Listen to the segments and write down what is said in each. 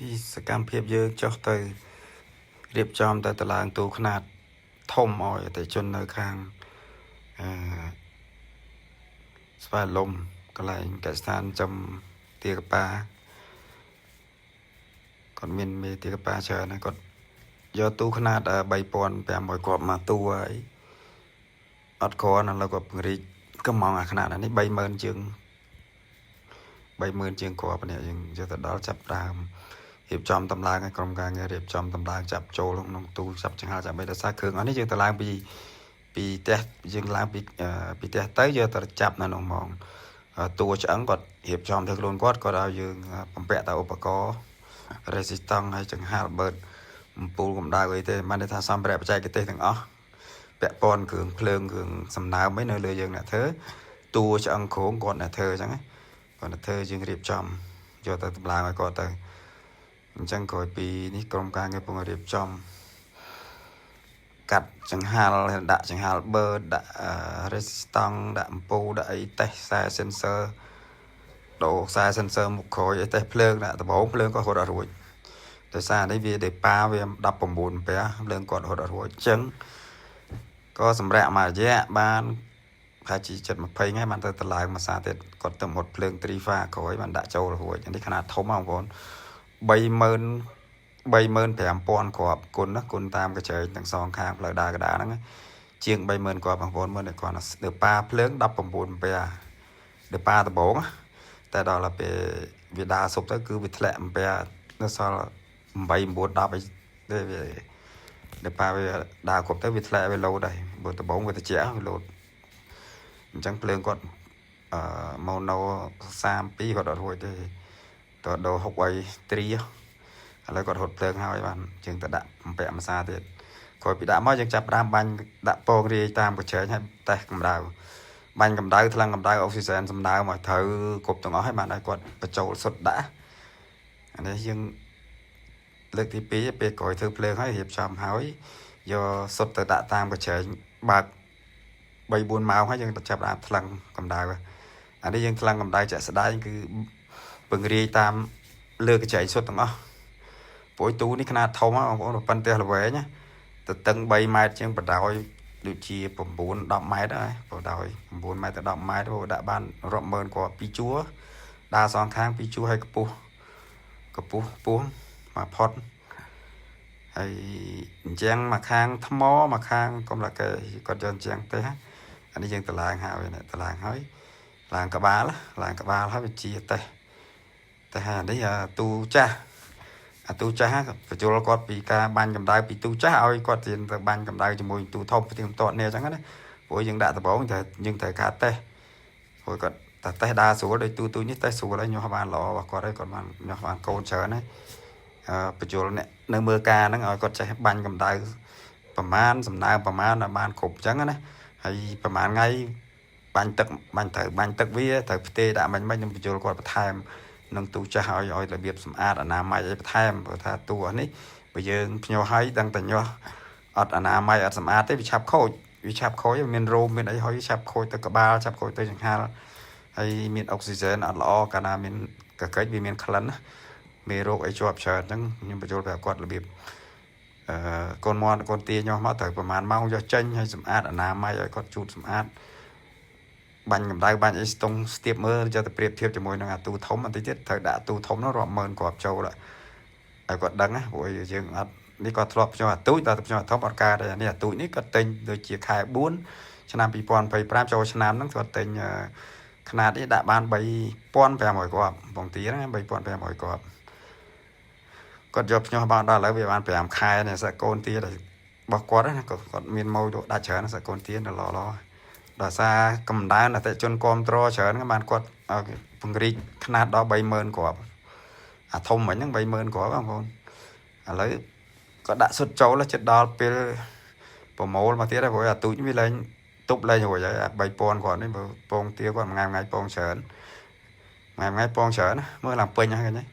នេះសកម្មភាពយើងចុះទៅរៀបចំទៅតឡើងទូខ្នាតធំឲ្យអតិថិជននៅខាងអឺស្វាយលំកន្លែងកសិដ្ឋានចំទាកប៉ាគាត់មានមេទាកប៉ាច្រើនណាស់គាត់យកទូខ្នាត3500គ្រាប់មកទូហើយអត់គ្រាន់ឥឡូវគាត់ពង្រីកកំងអាខ្នាតនេះ30000ជាង30000ជាងគ្រាប់នេះយើងយកទៅដល់ចាប់ដើម រៀបចំតម្លើងឲ្យក្រុមការងាររៀបចំតម្លើងចាប់ចូលក្នុងទូចាប់ចង្ហាចាប់អីដោយសារគ្រឿងអស់នេះយើងទៅឡើងពីពីផ្ទះយើងឡើងពីពីផ្ទះទៅយកទៅចាប់នៅក្នុងហ្មងតួឆ្អឹងគាត់រៀបចំធ្វើខ្លួនគាត់គាត់ឲ្យយើងបំពាក់តែឧបករណ៍ resistance ហើយចង្ហារបឺតអំពូលកម្ដៅអីទេបានន័យថាសម្ភារៈបច្ចេកទេសទាំងអស់ពាក់ព័ន្ធគ្រឿងភ្លើងគ្រឿងសំណើមអីនៅលើយើងអ្នកធ្វើតួឆ្អឹងគ្រោងគាត់អ្នកធ្វើអញ្ចឹងគាត់អ្នកធ្វើយើងរៀបចំយកទៅតម្លើងឲ្យគាត់ទៅអញ្ចឹងក្រោយពីនេះក្រុមការងារពងរៀបចំកាត់ចង្ហាល់ដាក់ចង្ហាល់បឺតដាក់ resistance ដាក់អំពូលដាក់អីតេស្តខ្សែ sensor ដូរខ្សែ sensor មុខក្រោយអីតេស្តភ្លើងដាក់ដំបូងភ្លើងក៏រត់អត់រួចដោយសារនេះវាដេប៉ាវា19អាំពែភ្លើងគាត់រត់អត់រួចអញ្ចឹងក៏សម្រាប់មួយរយៈបានប្រហែលជាចិត្ត20ថ្ងៃបានទៅតម្លើងមួយសាទៀតគាត់ទៅរត់ភ្លើងត្រីហ្វាក្រោយបានដាក់ចូលរួចនេះຂະຫນាតធំបងប្អូន30000 35000គ្រាប់គុណណាគុណតាមកញ្ចែកទាំងសងខាងផ្លូវដើរកដាហ្នឹងជាង30000គ្រាប់បងប្អូនមើលនេះគាត់ដេប៉ាភ្លើង19អាំពែដេប៉ាដំបងតែដល់ទៅពេលវាដើរសុបទៅគឺវាធ្លាក់អាំពែនៅសល់8 9 10អីទេវាដេប៉ាវាដើរគ្រប់ទៅវាធ្លាក់វាលោតដែរបើដំបងវាត្រជាក់វាលោតអញ្ចឹងភ្លើងគាត់អឺ mono 32គាត់អត់រួចទេតដូរ6អីត្រីឥឡូវគាត់រត់ភ្លើងហើយបានជាងទៅដាក់បំពាក់ម្សាទៀតក្រោយពីដាក់មកយើងចាប់ផ្ដើមបាញ់ដាក់ពងរាយតាមកញ្ជែងហើយតេស្តកម្ដៅបាញ់កម្ដៅថ្លឹងកម្ដៅអុកស៊ីសែនសំណើមឲ្យត្រូវគ្រប់ទាំងអស់ហើយបានឲ្យគាត់បញ្ចូលសុទ្ធដាក់អានេះយើងលើកទី2ពេលក្រោយធ្វើភ្លើងហើយរៀបចំហើយយកសុទ្ធទៅដាក់តាមកញ្ជែងបើក3 4ម៉ោងហើយយើងទៅចាប់ដើមថ្លឹងកម្ដៅអានេះយើងថ្លឹងកម្ដៅជាក់ស្ដែងគឺពង្រាយតាមលើកញ្ចែងសុទ្ធទាំងអស់ព្រោះទូនេះខ្នាតធំបងប្អូនប៉ុន្តែល្វែងទៅតឹង3ម៉ែត្រជាងបដោយដូចជា9 10ម៉ែត្រហើយបដោយ9ម៉ែត្រទៅ10ម៉ែត្រដាក់បានរាប់ម៉ឺនគ្រាប់ពីរជួរដើរសងខាងពីរជួរហើយកម្ពស់កម្ពស់ពោះមកផុតហើយអញ្ចឹងមកខាងថ្មមកខាងកុំឡាកេគាត់យកអញ្ចឹងទេអានេះយើងតឡើងហើយតឡើងហើយឡើងក្បាលឡើងក្បាលហើយវាជាតេសតែអានេះទូចាស់អាទូចាស់បញ្ជុលគាត់ពីការបាញ់កម្ដៅពីទូចាស់ឲ្យគាត់រៀនទៅបាញ់កម្ដៅជាមួយទូធំផ្ទៀងផ្ទាត់នេះអញ្ចឹងណាព្រោះយើងដាក់ដំបងតែយើងត្រូវការតេស្តព្រោះគាត់តែតេស្តដើរស្រួលដូចទូទូនេះតេស្តស្រួលហើយញាស់បានល្អរបស់គាត់ហើយគាត់បានញាស់បានកូនច្រើនហើយអឺបញ្ជុលអ្នកនៅមើលការហ្នឹងឲ្យគាត់ចេះបាញ់កម្ដៅប្រមាណសំណើប្រមាណឲ្យបានគ្រប់អញ្ចឹងណាហើយប្រមាណថ្ងៃបាញ់ទឹកបាញ់ត្រូវបាញ់ទឹកវាត្រូវផ្ទេដាក់មិញមិញខ្ញុំបញ្ជុលគាត់បន្ថែមនឹងទូចាស់ឲ្យឲ្យរបៀបសម្អាតអនាម័យឲ្យបន្ថែមព្រោះថាទូអស់នេះបើយើងភ្ញាស់ឲ្យដឹងតែញាស់អត់អនាម័យអត់សម្អាតទេវាឆាប់ខូចវាឆាប់ខូចមានរោមមានអីហើយឆាប់ខូចទៅក្បាលឆាប់ខូចទៅចង្ហាល់ហើយមានអុកស៊ីហ្សែនអត់ល្អកាលណាមានកាកិចវាមានក្លិនណាមេរោគអីជាប់ច្រើនអញ្ចឹងខ្ញុំបញ្ចូលប្រាប់គាត់របៀបអឺកូនមន់កូនទាញាស់មកត្រូវប្រហែលម៉ោងយកចេញហើយសម្អាតអនាម័យឲ្យគាត់ជូតសម្អាតបាញ់កម្ដៅបាញ់អីស្ទង់ស្ទាបមើលយកទៅប្រៀបធៀបជាមួយនឹងអាទូធំបន្តិចទៀតត្រូវដាក់ទូធំនោះរាប់ម៉ឺនគ្រាប់ចូលឲ្យគាត់ដឹងណាព្រោះយើងអត់នេះគាត់ធ្លាប់ភ្ញាក់អាទូចដល់ភ្ញាក់អាធំអត់កើតទេអានេះអាទូចនេះគាត់ទិញដូចជាខែ4ឆ្នាំ2025ចូលឆ្នាំហ្នឹងគាត់ទិញຂະຫນាតនេះដាក់បាន3500គ្រាប់បងទាហ្នឹង3500គ្រាប់គាត់យកភ្ញាក់បានដល់ឥឡូវវាបាន5ខែនេះសាកូនទារបស់គាត់ណាគាត់មានម៉ូយលក់ដាច់ច្រើនសាកូនទានៅល្អល្អដោយសារកម្ដៅអតិជនគ្រប់ត្រច្រើនបានគាត់ពង្រីកຂະຫນាតដល់30000គ្រាប់អាធំមិញហ្នឹង30000គ្រាប់បងប្អូនឥឡូវក៏ដាក់សុទ្ធចូលចិត្តដល់ពេលប្រមូលមកទៀតហើយព្រោះអាទូចវាលែងទប់លែងរួចហើយអា3000គ្រាប់នេះបើពងទាគាត់មួយថ្ងៃមួយថ្ងៃពងច្រើនថ្ងៃថ្ងៃពងច្រើនណាមើលឡើងពេញហើយឃើញទេ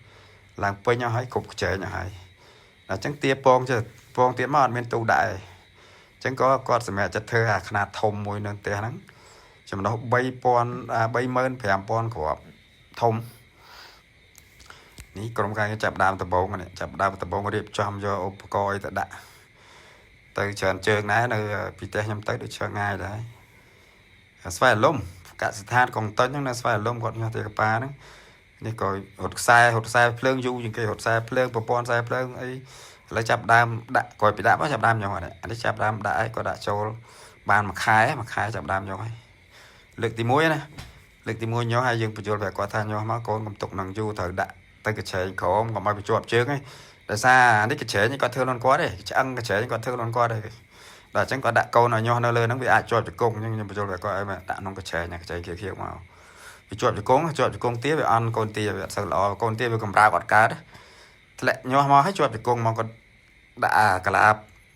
ឡើងពេញអស់ហើយគ្រប់ខ្ចែងអស់ហើយដល់អញ្ចឹងទាពងចេះពងទៀតមកអត់មានទូដាក់ទេអញ្ចឹងក៏គាត់សម្រាប់ចិត្តធ្វើអាខ្នាតធំមួយនៅផ្ទះហ្នឹងចំណុះ3000 35000គ្រាប់ធំ នេះក្រុមការងារចាប់ដើមដំបូងនេះចាប់ដើមដំបូងរៀបចំយកឧបករណ៍អីទៅដាក់ទៅច្រើនជើងដែរនៅពីផ្ទះខ្ញុំទៅដូចឆ្ងាយដែរស្វ័យអាលំកសិដ្ឋានកងតុញហ្នឹងនៅស្វ័យអាលំគាត់ញាស់ទីកប៉ាហ្នឹងនេះក៏រត់ខ្សែរត់ខ្សែភ្លើងយូរជាងគេរត់ខ្សែភ្លើងប្រព័ន្ធខ្សែភ្លើងអីឥឡូវចាប់ដើមដាក់ក្រោយពីដាក់មកចាប់ដើមញោះអានេះចាប់ដើមដាក់ឲ្យគាត់ដាក់ចូលបានមួយខែមួយខែចាប់ដើមញោះហើយលើកទី1ណាលើកទី1ញោះហើយយើងបញ្យល់ប្រាប់គាត់ថាញោះមកកូនកុំទុកនឹងយូរត្រូវដាក់ទៅកញ្ឆែងក្រោមកុំឲ្យបញ្ជាប់ជើងឯងដោយសារនេះកញ្ឆែងគាត់ធ្វើខ្លួនគាត់ទេឆ្អឹងកញ្ឆែងគាត់ធ្វើខ្លួនគាត់ទេដល់អញ្ចឹងគាត់ដាក់កូនឲ្យញាស់នៅលើហ្នឹងវាអាចជាប់ជង្គង់អញ្ចឹងខ្ញុំបញ្យល់ប្រាប់គាត់ឲ្យមកដាក់ក្នុងកញ្ឆែងកញ្ឆែងខៀវៗមកវាជាប់ជង្គង់ជាប់ជង្គង់ទាវាអន់កូនទាវាអត់សូវល្អកូនទាវាកម្រើកអត់កើតធ្លាក់ញាស់មកឲ្យជាប់ជង្គង់មកគាត់ដាក់អាកាឡា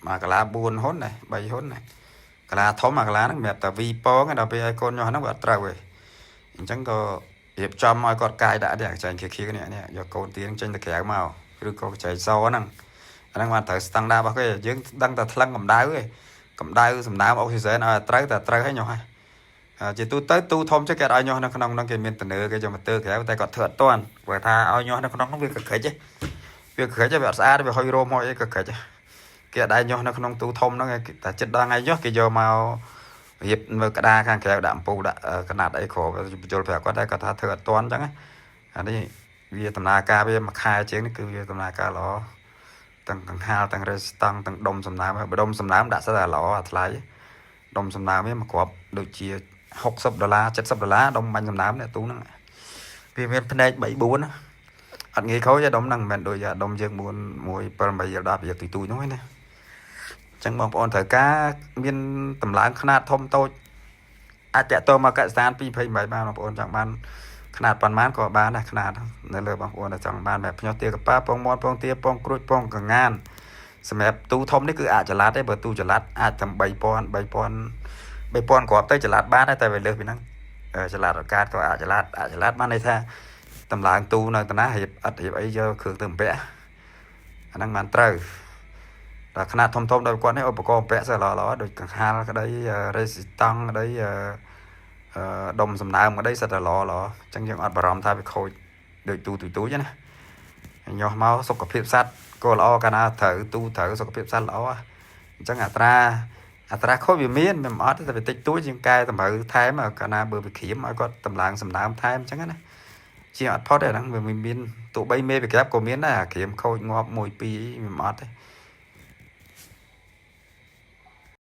មកកាឡា4ហ៊ុនណា3ហ៊ុនណាកាឡាធំអាកាឡាហ្នឹងសម្រាប់តែវីពងដល់ពេលឲ្យកូនញាស់ហ្នឹងវាអត់ត្រូវទេអញ្ចឹងក៏រៀបចំឲ្យគាត់កាយដាក់នេះកញ្ចែងខៀវៗនេះនេះយកកូនទាហ្នឹងចេញទៅក្រៅមកឬក៏កញ្ចែងសហ្នឹងអាហ្នឹងបានត្រូវស្តង់ដាររបស់គេយើងដឹងតែថ្លឹងកម្ដៅទេកម្ដៅសំណើមអុកស៊ីសែនឲ្យត្រូវតែត្រូវឲ្យញាស់ហើយជាទូទៅទូធំចេះគេឲ្យញាស់នៅក្នុងហ្នឹងគេមានតនើគេយកមកទើក្រៅតែគាត់ធ្វើអត់ទាន់ព្រោះថាឲ្យញាស់នៅក្នុងហ្នឹងវាកក្រិចវាក្រិចវាអត់ស្អាតវាហុយរោមហុយអីកក្រិចគេអត់ដែរញាស់នៅក្នុងទូធំហ្នឹងតែចិត្តដល់ថ្ងៃញាស់គេយកមករៀបមើលក្តារខាងក្រៅដាក់អំពូលដាក់កណាត់អីគ្របបញ្យល់ប្រាប់គាត់តែគាត់ថាធ្វើអត់ទាន់អញ្ចឹងអានេះវាដំណើរការវាមួយខែជាងនេះគឺវាដំណើរការល្អទាំងកង្ហាលទាំងរេស្តង់ទាំងដុំសំណើមដុំសំណើមដាក់សិតតែល្អអាថ្លៃដុំសំណើមវាមួយគ្រាប់ដូចជា60ដុល្លារ70ដុល្លារដុំបាញ់សំណើមនេះទូហ្នឹងវាមានភ្នែក3 4ណាអត់ងាយខូចទេដុំហ្នឹងមិនមែនដូចដុំយើង4 1 7 8 10យកទូទូនោះឯណាអញ្ចឹងបងប្អូនត្រូវការមានតម្លើងខ្នាតធំតូចអាចតាក់ទងមកកសិដ្ឋាន228បានបងប្អូនចង់បានខ្នាតប៉ុន្មានក៏បានដែរខ្នាតនៅលើបងប្អូនដែលចង់បានបែបភ្ញាស់ទាកប៉ាពងមាន់ពងទាពងក្រួចពងកងានសម្រាប់ទូធំនេះគឺអាចចល័តទេបើទូចល័តអាចតែ3000 3000 3000គ្រាប់ទៅចល័តបានដែរតែវាលើសពីហ្នឹងចល័តអកាតក៏អាចចល័តអាចចល័តបានន័យថាតម្លើងទូនៅតាណារៀបអត់រៀបអីយកគ្រឿងទៅបំពាក់អាហ្នឹងបានត្រូវដល់ខ្នាតធំធំដល់គាត់នេះឧបករណ៍បំពាក់សើល្អល្អដូចកង្ហាលក្តីរេស៊ីតង់ក្តីអឺដុំសំណើមក្តីសិតតែល្អល្អអញ្ចឹងយើងអត់បារម្ភថាវាខូចដូចទូទូទូចណាញាស់មកសុខភាពសត្វក៏ល្អកាលណាត្រូវទូត្រូវសុខភាពសត្វល្អអញ្ចឹងអត្រាអត្រាខូចវាមានមិនអត់តែវាតិចតួចជាងកែតម្រូវថែមកាលណាបើវាក្រៀមឲ្យគាត់តម្លើងសំណើមថែមអញ្ចឹងណាជាអត់ផុតទេហ្នឹងវាមានទោះបីមេវាក្រាបក៏មានដែរអាក្រៀមខូចងាប់1 2វាមិនអត់ទេ។